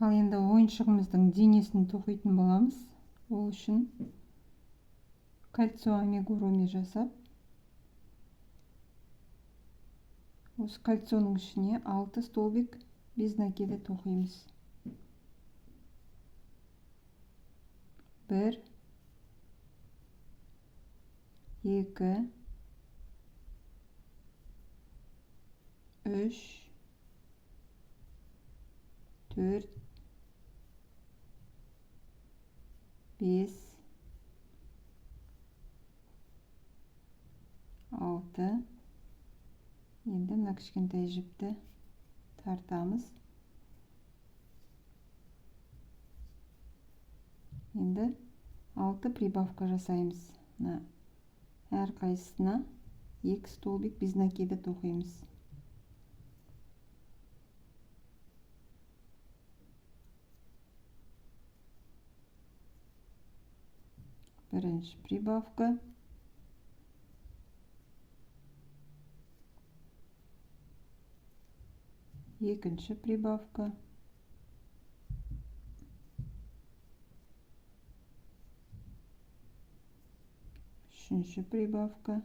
Ал енді ойыншығымыздың денесін тоқитын боламыз. Ол үшін кольцо амигуруми жасап, осы кольцоның ішіне 6 столбик без накида тоқимыз. 1, 2, 3, 4, 5, 6. Енді мына кішкентай жіпті тартамыз. Енді 6 прибавка жасаймыз. Мына әрқайсысына 2 столбик без накида тоқимыз. Бірінші прибавка. Екінші прибавка. Үшінші прибавка.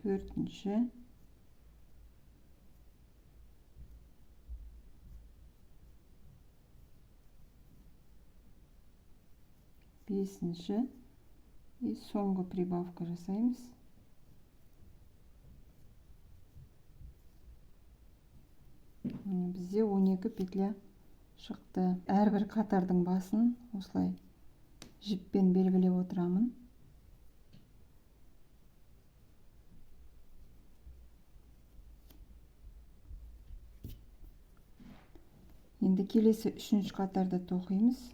Төртінші. Бесінші. И соңғы прибавка жасаймыз. Бізде 12 петля шықты. Әрбір қатардың басын осылай жіппен белгілеп отырамын. Енді келесі үшінші қатарды тоқимыз.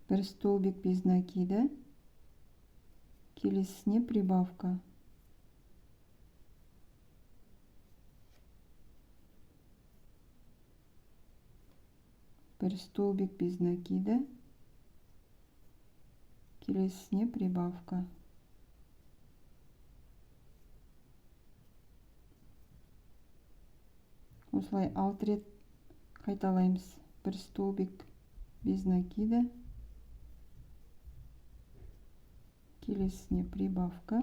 Бір столбик без накида, келесісіне прибавка. Бір столбик без накида, келесісіне прибавка. Осылай 6 рет қайталаймыз. Бір столбик без накида, келесісіне прибавка.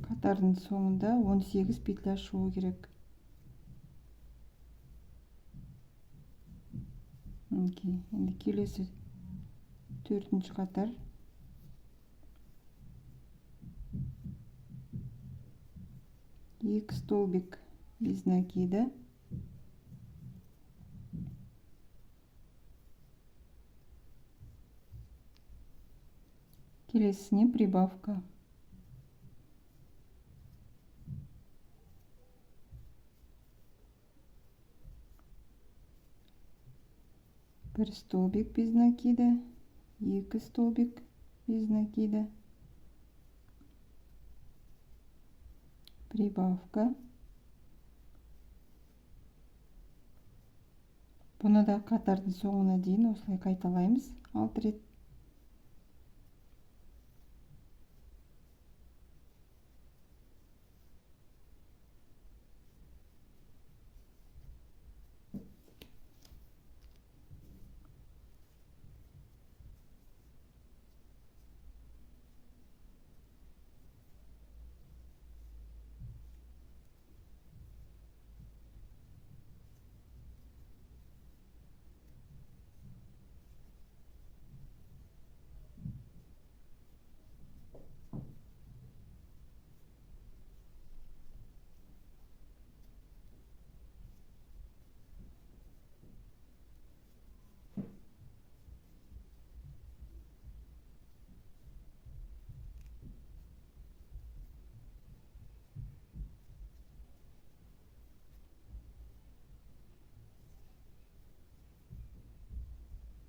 Қатардың соңында 18 петля шығу керек. Мінекей, енді келесі төртінші қатар. 2 столбик без накида. Келесісіне прибавка. Бір столбик без накида, 2 столбик без накида, прибавка. Бұны да қатардың соңына дейін осылай қайталаймыз 6 рет.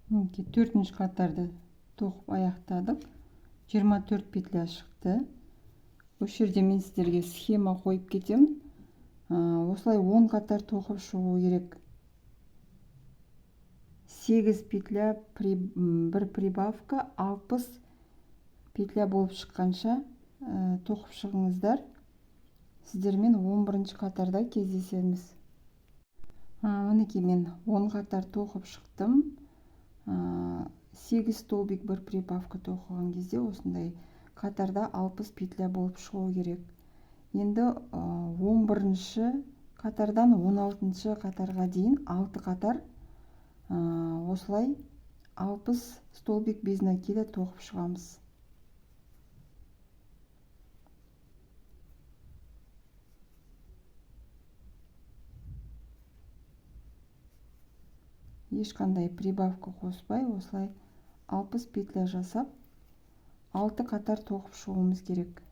Мінекей, төртінші қатарды тоқып аяқтадық. 24 петля шықты. Осы жерде мен сіздерге схема қойып кетемін. Осылай 10 қатар тоқып шығу керек. 8 петля бір прибавка 60 петля болып шыққанша тоқып шығыңыздар. Сіздермен 11 қатарда кездесеміз. Мінекей, мен 10 қатар тоқып шықтым. 8 столбик бір прибавка тоқыған кезде осындай қатарда 60 петля болып шығу керек. Енді 11 қатардан 16 қатарға дейін 6 қатар осылай 60 столбик без накида тоқып шығамыз. Ешқандай прибавка қоспай осылай 60 петля жасап 6 қатар тоқып шығуымыз керек.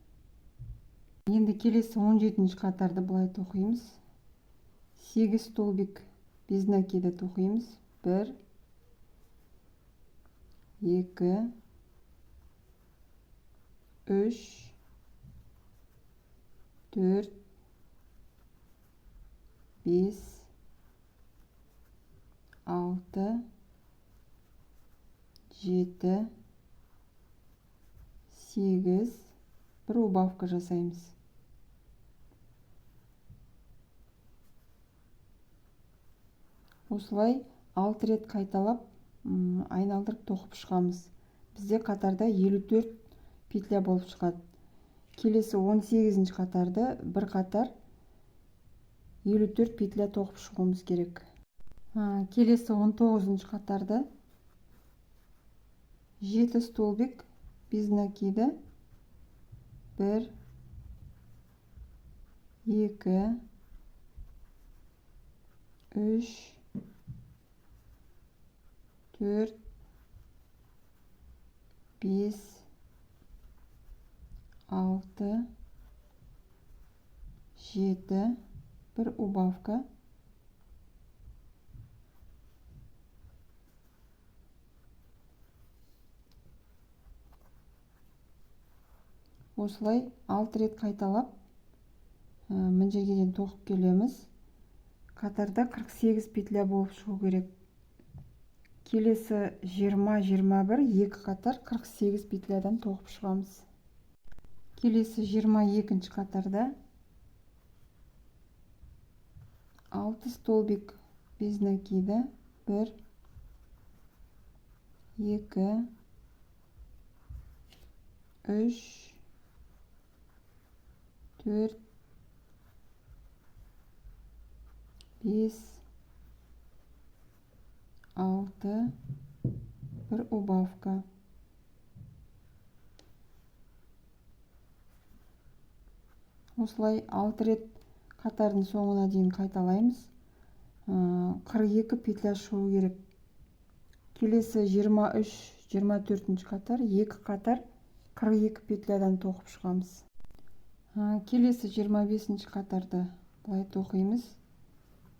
Енді келесі 17 қатарды былай тоқимыз. 8 столбик без накида тоқимыз. 1, 2, 3, 4, 5, 6, 7, 8, бір убавка жасаймыз. Осылай 6 рет қайталап, айналдырып тоқып шығамыз. Бізде қатарда 54 петля болып шығады. Келесі 18 қатарды бір қатар 54 петля тоқып шығуымыз керек. Келесі 19 қатарда 7 столбик без накида, 1, 2, 3, 4, 5, 6, 7, бір убавка. Осылай 6 рет қайталап, мына жерге дейін тоқып келеміз. Қатарда 48 петля болып шығу керек. Келесі жиырма, жиырма бір, екі қатар 48 петлядан тоқып шығамыз. Келесі жиырма екінші қатарда 6 столбик без накида, 1, 2, 3, 4, 5, 6, бір убавка. Осылай 6 рет қатардың соңына дейін қайталаймыз. 42 петля шығу керек. Келесі жиырма үш, жиырма төртінші қатар, екі қатар 42 петлядан тоқып шығамыз. Келесі жиырма бесінші қатарды былай тоқимыз.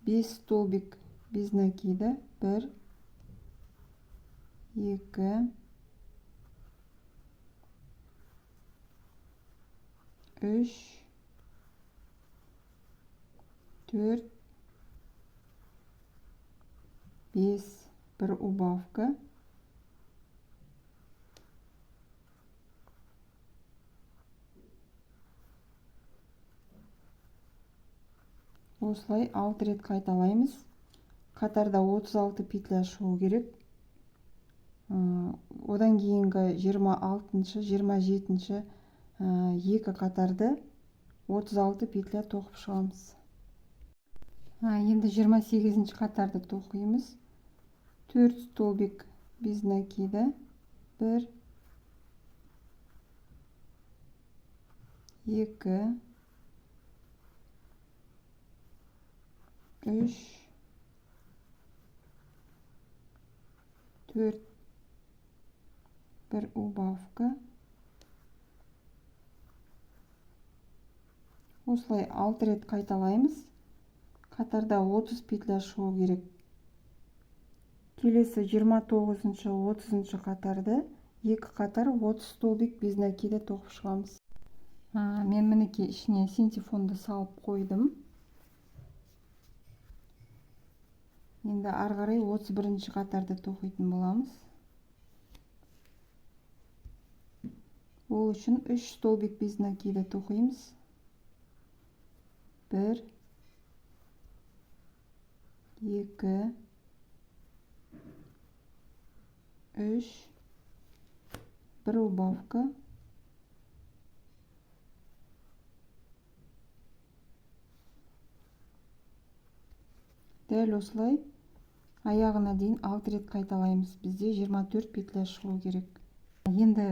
5 столбик без накида, 1, 2, 3, 4, 5, бір убавка. Осылай 6 рет қайталаймыз. Қатарда 36 петля шығу керек. Одан кейінгі жиырма алтыншы, жиырма жетінші, екі қатарды 36 петля тоқып шығамыз. Енді жиырма сегізінші қатарды тоқимыз. 4 столбик без накида, 1, 2, 3, 4, бір убавка. Осылай 6 рет қайталаймыз. Қатарда 30 петля шығу керек. Келесі 29-шы, 30-шы қатарды екі қатар 30 столбик без накида тоқып шығамыз. Мен мінекей ішіне синтепонды салып қойдым. Енді ары қарай 31-ші қатарды тоқитын боламыз. Ол үшін 3 столбик без накида тоқимыз. 1 2 3, бір убавка. Дәл осылай аяғына дейін 6 рет қайталаймыз. Бізде 24 петля шығу керек. Енді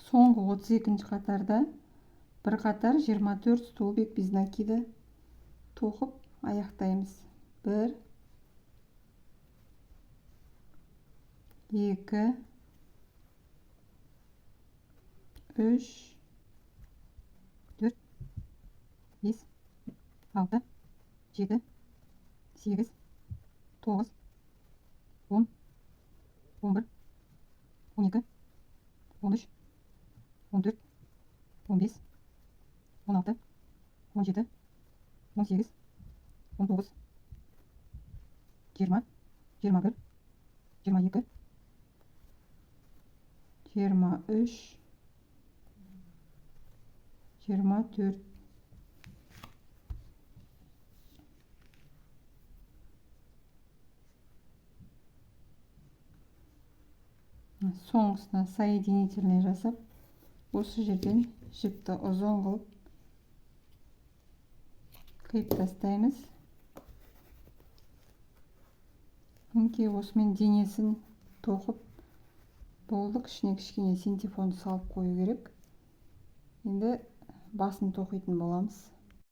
соңғы 32-ші қатарда бір қатар 24 столбик без накида тоқып аяқтаймыз. 1 2 3 4 5 6 7 8 9 10 11 12 13 14 15 16 17 18 19 20 21 22 23 24. Соңғысына соединительный жасап, осы жерден жіпті ұзын қылып қиып тастаймыз. Мінекей осымен денесін тоқып болдық. Ішіне кішкене синтепонды салып қою керек. Енді басын тоқитын боламыз.